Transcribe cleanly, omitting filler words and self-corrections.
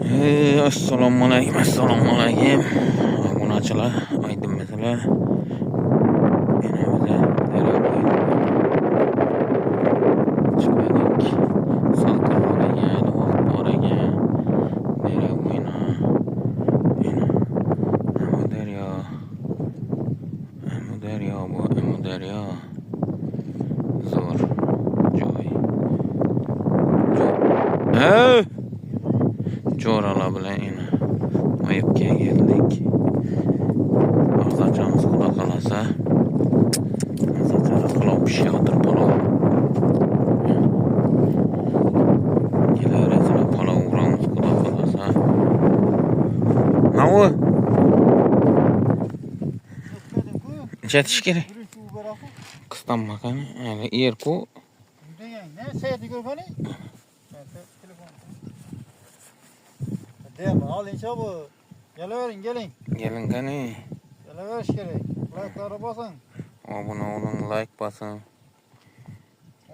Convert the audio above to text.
Assalomu alaykum, assalomu alaykum. Obunachilar, oydinmisizlar? Yana biza daryo bo'yiga chiqmadik. Salqin bor ekan, vaqt bor ekan. Daryo bo'yini. Yana Amu daryo. Amu daryo bu, Amu daryo. Zo'r joy. Hey! Jo'ralar bilan ina Oyibga keldik. Og'iz ochamiz, Xudo xohlasa. Og'iz ochamiz, palov pishayotir, palov. Kelaverasizlar, palov uramiz, Xudo xohlasa. Nima? Yetmadi-ku. Nechatish kerak? Birinchi u beraku. Qistanma qani. Hali erku. Degan, ne saytni ko'rganing? Telefon. Deyman, oling bu. Kelavering, keling. Keling qani. Kelaverish kerak. Layklarni bosing. Obuna bo'ling, like bosing.